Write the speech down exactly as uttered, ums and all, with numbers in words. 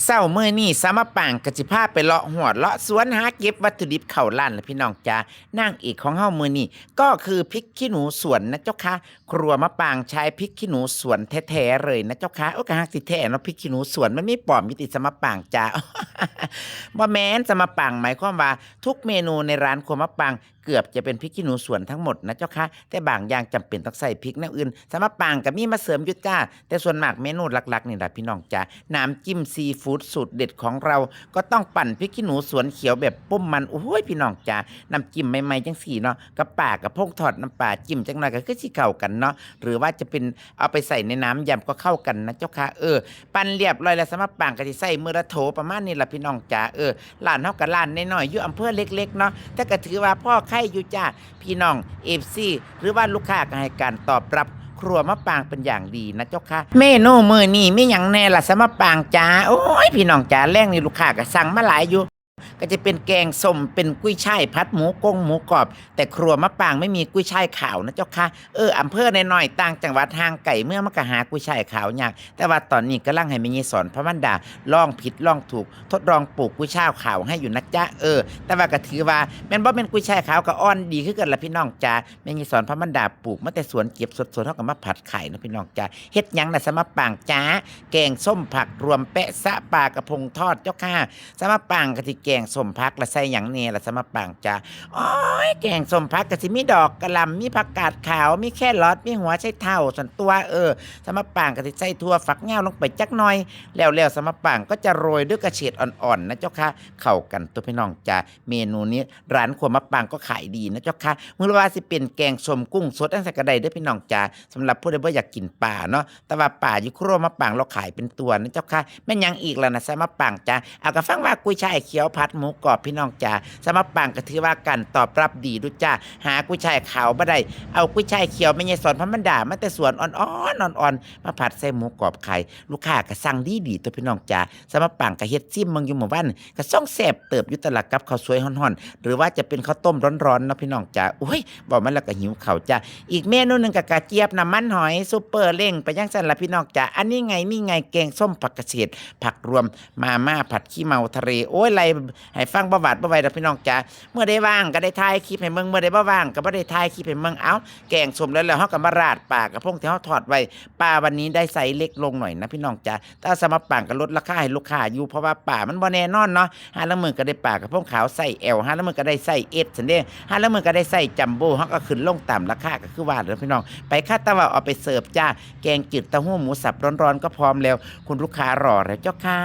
เช้ามื้อนี้สาวมะปางก็สิพาไปเลาะฮวดเลาะสวนหาเก็บวัตถุดิบเข้าร้านล่ะพี่น้องจ๋า นางเอกของเฮามื้อนี้ก็คือพริกขี้หนูสวนนะเจ้าค่ะ ครัวมะปางใช้พริกขี้หนูสวนแท้ๆเลยนะเจ้าค่ะ โอ้ ก็ฮักสิแท้เนาะ พริกขี้หนูสวนมันมีปลอมอยู่ติสาวมะปางจ๋า บ่แม่น สาวมะปางหมายความว่าทุกเมนูในร้านครัวมะปางเกือบจะเป็นพริกขี้หนูสวนทั้งหมดนะเจ้าค่ะ แต่บางอย่างจำเป็นต้องใส่พริกแนวอื่น สาวมะปางก็มีมาเสริมอยู่จ้า แต่ส่วนมากเมนูหลักๆนี่ล่ะพี่น้องจ๋า น้ำจิ้มซีฟู้ดสูตรเด็ดของเรา ก็ต้องปั่นพริกขี้หนูสวนเขียวแบบป้มมัน โอ้ยพี่น้องจ๋า น้ำจิ้มใหม่ๆจังซี้เนาะ กับปลากระพงทอดน้ำปลา จิ้มจักหน่อยก็คือสิเข้ากันเนาะ หรือว่าจะเป็นเอาไปใส่ในน้ำยำก็เข้ากันนะเจ้าค่ะ เออ ปั่นเรียบร้อยแล้ว สาวมะปางก็สิใส่มื้อละโถประมาณนี้ล่ะพี่น้องจ๋า เออ ร้านเฮาก็ร้านน้อยๆอยู่อำเภอเล็กๆเนาะ แต่ก็ถือว่าพอไคอยู่จ้า พี่น้อง เอฟซี หรือว่าลูกค้าก็ให้การตอบรับครัวมะปางเป็นอย่างดีนะเจ้าค่ะ เมนูมื้อนี้มีหยังแน่ล่ะสาวมะปางจ๋า โอ้ยพี่น้องจ๋า แลงนี่ลูกค้าก็สั่งมาหลายอยู่ ก็จะเป็นแกงส้ม เป็นกุ้ยช่ายผัดหมูกงหมูกรอบ แต่ครัวมะปางไม่มีกุ้ยช่ายขาวนะเจ้าค่ะ เออ อำเภอน้อยๆต่างจังหวัดห่างไกลเมืองมันก็หากุ้ยช่ายขาวยาก แต่ว่าตอนนี้กำลังให้แม่ยายสอนพระมารดาลองผิดลองถูก ทดลองปลูกกุ้ยช่ายขาวให้อยู่นะจ๊ะ เออ แต่ว่าก็ถือว่าแม่นบ่แม่นกุ้ยช่ายขาวก็อ่อนดีคือกันล่ะพี่น้องจ๋า แม่ยายสอนพระมารดาปลูกมาแต่สวน เก็บสดๆเฮาก็มาผัดขายเนาะพี่น้องจ๋า เฮ็ดหยังน่ะสาวมะปางจ๋า แกงส้มผักรวมแปะซะปลากระพงทอดเจ้าค่ะ สาวมะปางก็สิแกงส้มผักละใส่หยังแน่ล่ะสาวมะปางจ๋า โอ้ย แกงส้มผักก็สิมีดอกกะหล่ำ มีผักกาดขาว มีแครอท มีหัวไชเท้า ซั่นตั่ว เออ สาวมะปางก็สิใส่ถั่วฝักยาวลงไปจักหน่อย แล้วๆสาวมะปางก็จะโรยด้วยกระเฉดอ่อนๆนะเจ้าค่ะ เข้ากันตัวพี่น้องจ๋า เมนูนี้ร้านครัวมะปางก็ขายดีนะเจ้าค่ะ มื้อละว่าสิเป็นแกงส้มกุ้งสดจั่งซั้นก็ได้เด้อพี่น้องจ๋า สำหรับผู้ใดบ่อยากกินปลาเนาะ แต่ว่าปลาอยู่ครัวมะปางเราขายเป็นตัวนะเจ้าค่ะ แม่นหยังอีกล่ะน่ะสาวมะปางจ๋า เอาก็ฟังว่ากุ้ยช่ายเขียวผัดหมูกรอบพี่น้องจ๋า สาวมะปางก็ถือว่าการตอบรับดีดูจ้า หากุ้ยช่ายขาวบ่ได้ เอากุ้ยช่ายเขียวแม่ยายสอนพระมารดามาแต่สวนอ่อนๆอ่อนๆ มาผัดใส่หมูกรอบขาย ลูกค้าก็สั่งดีๆตัวพี่น้องจ๋า สาวมะปางก็เฮ็ดซิมเบิ่งอยู่มื้อวาน ก็ซ่องแซ่บเติบอยู่ตะละกับข้าวสวยฮ้อนๆ หรือว่าจะเป็นข้าวต้มร้อนๆเนาะพี่น้องจ๋า โอ้ย เว้ามาแล้วก็หิวข้าวจ้า อีกเมนูหนึ่งก็กระเจี๊ยบน้ำมันหอย ซุปเปอร์เล้งไปจั่งซั้นล่ะพี่น้องจ๋า อันนี้ไงนี่ไงแกงส้มผักกระเฉด ผักรวม มาม่าผัดขี้เมาทะเล โอ้ย ไล่ให้ฟังบ่หวาดบ่ไหวดอกพี่น้องจ๋า เมื่อใดว่างก็ได้ถ่ายคลิปให้เบิ่ง เมื่อใดบ่ว่างก็บ่ได้ถ่ายคลิปให้เบิ่ง เอ้า แกงส้มแล้ว แล้วเฮาก็มาราดปลากระพงที่เฮาทอดไว้ ปลาวันนี้ได้ไซส์เล็กลงหน่อยนะพี่น้องจ๋า แต่สาวมะปางก็ลดราคาให้ลูกค้าอยู่ เพราะว่าปลามันบ่แน่นอนเนาะ ห่าลางมื้อก็ได้ปลากระพงขาวไซส์ แอล ห่าลางมื้อก็ได้ไซส์ เอส ซั่นเด้ ห่าลางมื้อก็ได้ไซส์จัมโบ้ เฮาก็ขึ้นลงตามราคาก็คือว่าแหละพี่น้อง ไปค่ะ แต่ว่าเอาไปเสิร์ฟจ้า แกงจืดเต้าหู้หมูสับร้อนๆก็พร้อมแล้ว คุณลูกค้ารอแล้วเจ้าค่ะ